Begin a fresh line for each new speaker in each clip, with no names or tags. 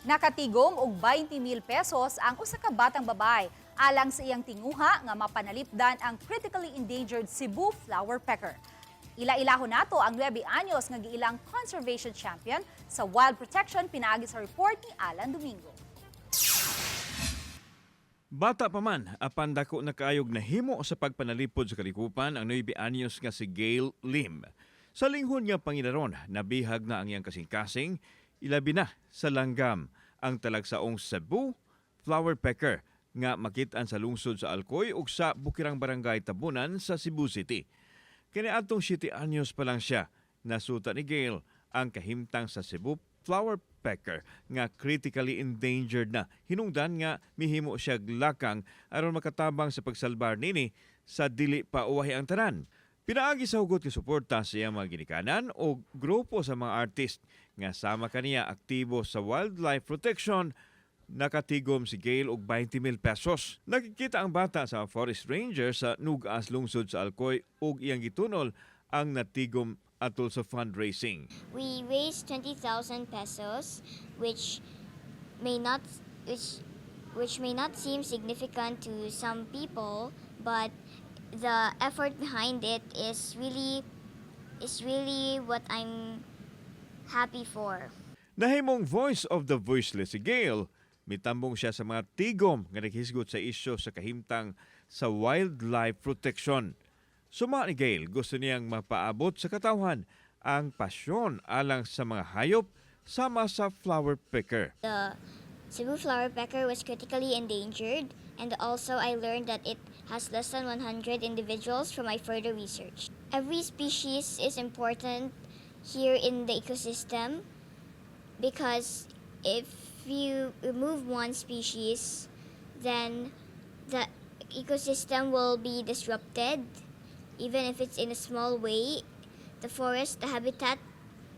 Nakatigom og 20,000 pesos ang usa ka batang babae alang sa iyang tinguha nga mapanalipdan ang critically endangered Cebu flowerpecker. Ila-ilahon nato ang 9 anyos nga giilang conservation champion sa wild protection pinaagi sa report ni Alan Domingo.
Bata pa man, apan dako na kaayog nahimo sa pagpanalipod sa kalikupan ang 9 anyos nga si Gail Lim. Sa linghon nga pangidaron, nabihag na ang iyang kasing-kasing, ilabi na sa langgam, ang talagsaong Cebu flowerpecker nga makit-an sa lungsod sa Alcoy ug sa Bukirang Barangay Tabunan sa Cebu City. Kaniadtong 7 anyos pa lang siya, nasuta ni Gail ang kahimtang sa Cebu flowerpecker nga critically endangered na. Hinungdan nga mihimo siya lakang aron makatabang sa pagsalbar nini sa dili pa uwahi ang tanan. Pinaagi sa hugot nga suporta sa iyang mga ginikanan o grupo sa mga artist nga sama kaniya aktibo sa wildlife protection, nakatigom si Gail og 20,000 pesos. Nakikita ang bata sa forest ranger sa Nugas, lungsod sa Alcoy, ug iyang gitunol ang natigom atol sa fundraising.
We raised 20,000 pesos, which may not seem significant to some people, but the effort behind it is really what I'm happy for.
Nahimong voice of the voiceless si Gail. Mitambong siya sa mga tigom nga naghisgot sa isyu sa kahimtang sa wildlife protection. Suma ni Gail, gusto niyang mapaabot sa katawhan ang pasyon alang sa mga hayop sama sa flowerpecker.
The Cebu flowerpecker was critically endangered, and also I learned that it has less than 100 individuals from my further research. Every species is important here in the ecosystem because if you remove one species, then the ecosystem will be disrupted, even if it's in a small way. The forest, the habitat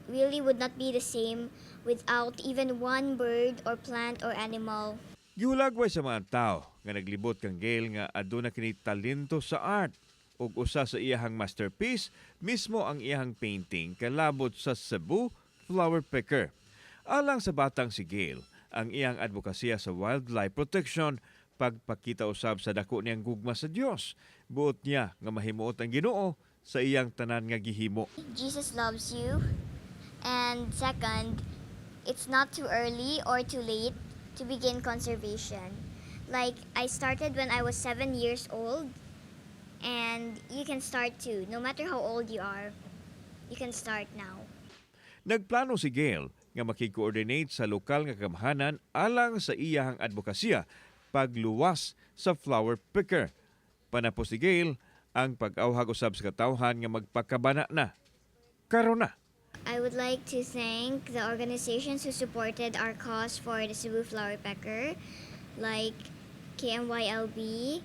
really would not be the same without even one bird or plant or animal.
Gihulagway sa mga tao nga naglibot kang Gail nga aduna kini talento sa art ug usa sa iyahang masterpiece mismo ang iyahang painting kalabot sa Cebu flowerpecker. Alang sa batang si Gail, ang iyang advokasya sa wildlife protection pagpakita usab sa dako niyang gugma sa Dios. Buot niya nga mahimuot ang Ginoo sa iyang tanan nga gihimo.
Jesus loves you. And second, it's not too early or too late to begin conservation. Like, I started when I was 7 years old, and you can start too. No matter how old you are, you can start now.
Nagplano si Gail nga makig-coordinate sa lokal nga gamhanan alang sa iyahang advokasya pagluwas sa flowerpecker. Panapos si Gail ang pag-awhag usab sa katawhan nga magpakabana na. Karon na.
I would like to thank the organizations who supported our cause for the Cebu Flowerpecker, like KMYLB,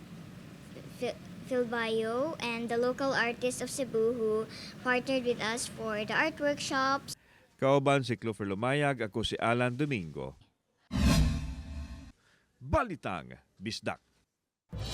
Philbio, and the local artists of Cebu who partnered with us for the art workshops.
Kauban si Clover Lumayag, ako si Alan Domingo. Balitang Bisdak.